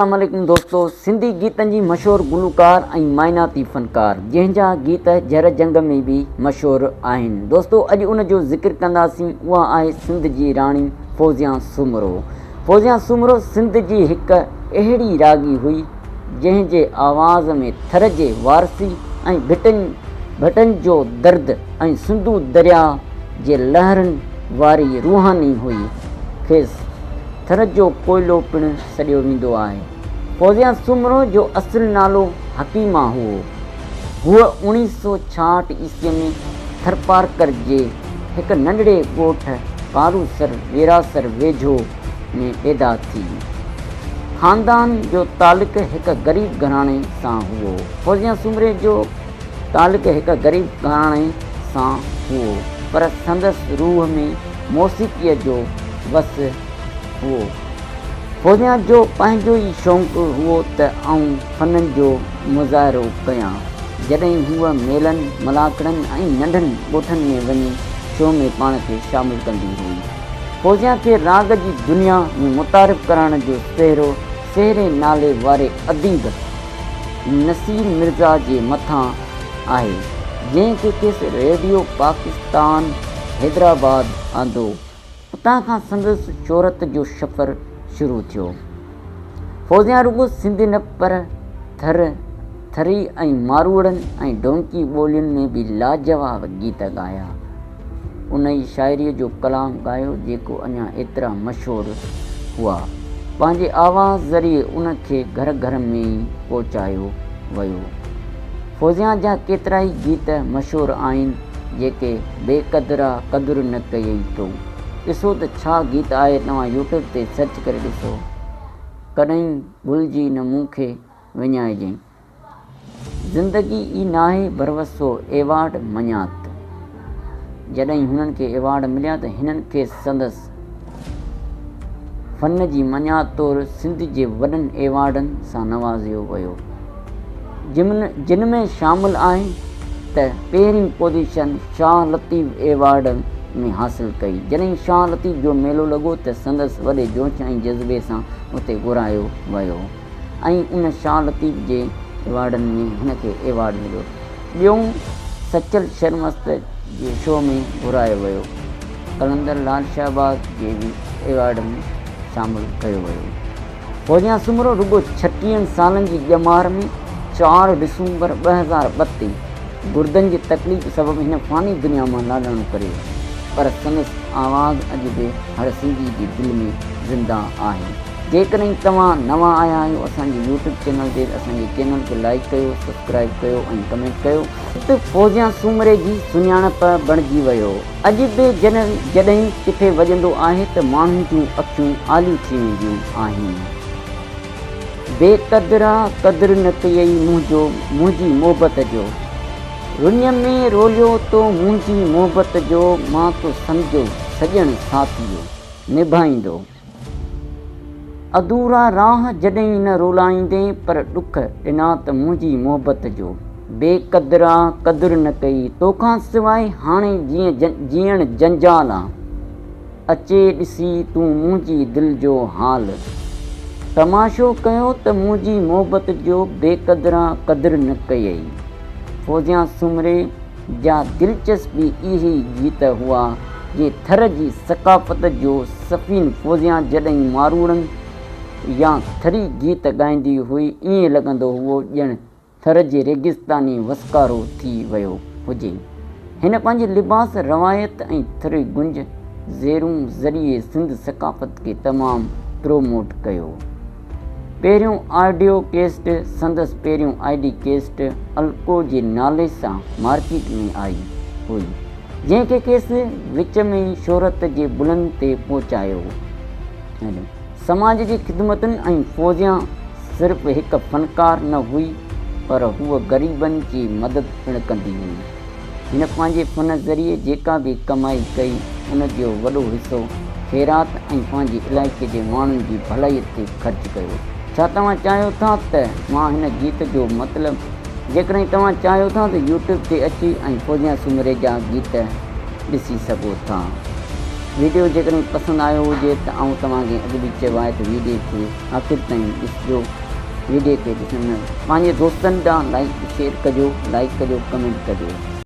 السلام عليڪم دوستو سنڌي گيتن جي مشهور گلوڪار ۽ مائناتي فنڪار جنهن جا گيت جھر جنگ ۾ به مشهور آهن دوستو اڄ ان جو ذڪر ڪنداسين اها آهي سنڌ جي راڻي فوزيان سومرو فوزيان سومرو سنڌ جي هڪ اهڙي راڳي هئي جنهن جي آواز ۾ ٿر جي وارثي ۽ ڀٽن ڀٽن جو درد ۽ سنڌو درياء جي لهرن واري روحاني هئي کيس ٿر جو ڪوئلو پڻ سڏيو ويندو آهي. فوزيا سومرو جو اصل نالو حڪيما هئو. هوء اوڻيهه سو ڇاهٺ عيسويء ۾ ٿرپارڪر جي هڪ ننڍڙي ڳوٺ ڪاروسر ويراسر ويجهو ۾ پيدا ٿي. خاندان جو تعلق هڪ غريب گهراڻي سان هئو. فوزيا سومري جو تعلق هڪ غريب گهراڻي سان هئو، پر سندس روح ۾ موسيقيء جو وس هئو. فوزيا جو پنهنجو ئي شوق هئو ته آئون فنن جو مظاهرو ڪيان. جڏهن هوء ميلن، ملاکڙن ۽ ننڍن ڳوٺن ۾ وڃي شو ۾ پاڻ کي شامل ڪندي هئي. فوزيا کي راڳ جي دنيا ۾ متعارف ڪرائڻ جو سهرو سهري نالي واري اديب نصير مرزا جي مٿان آهي، جنهن کي کيس ريڊيو پاڪستان حيدرآباد آندو. اتان کان سندس شهرت جو سفر شروع ٿيو. فوزيان رڳو سنڌي نه پر ٿر، ٿري ۽ ماروئڙن ۽ ڊونڪي ٻولين ۾ به لاجواب گيت ڳايا. انهي شاعريء جو ڪلام ڳايو جيڪو اڃا ايترا مشهور هئا. پنهنجي آواز ذريعي ان کي گهر گهر ۾ ئي پهچايو ويو. فوزيان جا ڪيترائي گيت مشهور آهن جيڪي بي قدرا قدر نه ڪيئي تو. ڏسو ته ڇا گيت آهي توهان يوٽيوب تي سرچ ڪري ڏسو. ڪڏهن ڀلجي نه مون کي وڃائجين. زندگي ئي ناهي ڀروسو ايوارڊ مڃات. جڏهن هنن کي ايوارڊ مليا ته هنن کي سندس فن جي مڃات طور سنڌ جي وڏن ايوارڊن سان نوازيو ويو. جن ۾ شامل آهي ته پهرين پوزيشن شاهه لطيف ايوارڊ ۾ حاصل ڪئي. جڏهن شاهه لطيف جو ميلو لڳو ته سندس وڏي جوش ۽ جذبي سان اتي گهرايو ويو ۽ ان شاهه لطيف جي ايوارڊن ۾ هن کي ايوارڊ مليو. ٻيون سچل شرمست جي شو ۾ گهرايو ويو. قلندر لعل شهباز جي به ايوارڊ ۾ شامل ڪيو ويو. فوزيان سومرو رڳو ڇٽيهن سالن جي ڄمار ۾ چار ڊسمبر 2002 تي گردن جي تڪليف سبب هن فاني دنيا مان لاڏاڻو ڪري ويو پر سندس آواز اڄ به هر سنڌي جي دل ۾ زنده آهي. جيڪڏهن توهان نوان آيا آهيو اسان جي يوٽيوب چينل تي ته اسان جي چينل کي لائيڪ ڪيو سبسڪرائيب ڪيو ۽ ڪمينٽ ڪيو. ته فوزيان سومري جي سڃاڻپ بڻجي ويو. اڄ به جڏهن ڪٿي وڄندو آهي ته ماڻهن جون اکيون آليون ٿي وينديون آهن. بي قدرا قدر نه ڪيئي منهنجو منهنجي محبت جو. رڃ ۾ روليو تو منهنجي محبت جو مان تو سمجهيو سڄڻ ساٿيو نڀائيندو. اڌورا راهه جڏهن نه رولائيندين پر ڏک ڏنا ته منهنجي محبت جو بي قدرا قدر نه ڪئي توکان سواء هاڻي جيئن جيئڻ جنجال آ اچي ڏسي تون منهنجي دل جو حال تماشو ڪيو ته منهنجي محبت جو بي قدرا قدر نه ڪيئي فوزيان سومري جا دلچسپي اهي ئي گيت هئا، جي ٿر جي ثقافت جو سفين فوزيان جڏهن ماروئڙن يا ٿري گيت ڳائيندي هئي، ائين لڳندو هئو ڄڻ ٿر جي ريگستاني وسڪارو ٿي ويو هجي. هن پنهنجي لباس، روايت ۽ ٿري گنج زيرون ذريعي سنڌ ثقافت کي تمام پروموٽ ڪيو. پهريون آڊيو ڪيسٽ سندس پهريون آڊي ڪيسٽ الڪو جي نالي سان مارڪيٽ ۾ آئي هئي، جنهن کي کيس وچ ۾ ئي شهرت جي بلند تي پهچايو. سماج جي خدمتن ۽ فوزيان صرف هڪ فنڪار نه هئي پر هوء غريبن جي مدد پڻ ڪندي هئي. هن پنهنجي فن ذريعي جيڪا به ڪمائي ڪئي، ان جو وڏو حصو خيرات ۽ پنهنجي علائقي جي ماڻهن جي ڀلائيء تي خرچ ڪيو. ڇا توهان چاهيو ٿا ته مان هن گيت جو مطلب جيڪڏهن توهان چاهيو ٿا ته يوٽيوب تي اچي ۽ فوزيا سومري جا گيت ڏسي سگهو ٿا. ويڊيو جيڪڏهن پسند آيو هجي ته آئون توهان کي اڳ به چيو آهي ته ويڊيو کي آخر تائين ڏسجو ويڊيو کي ڏسڻ پنهنجي دوستن ڏانهن لائڪ شيئر ڪجو لائڪ ڪجو ڪمينٽ ڪجو.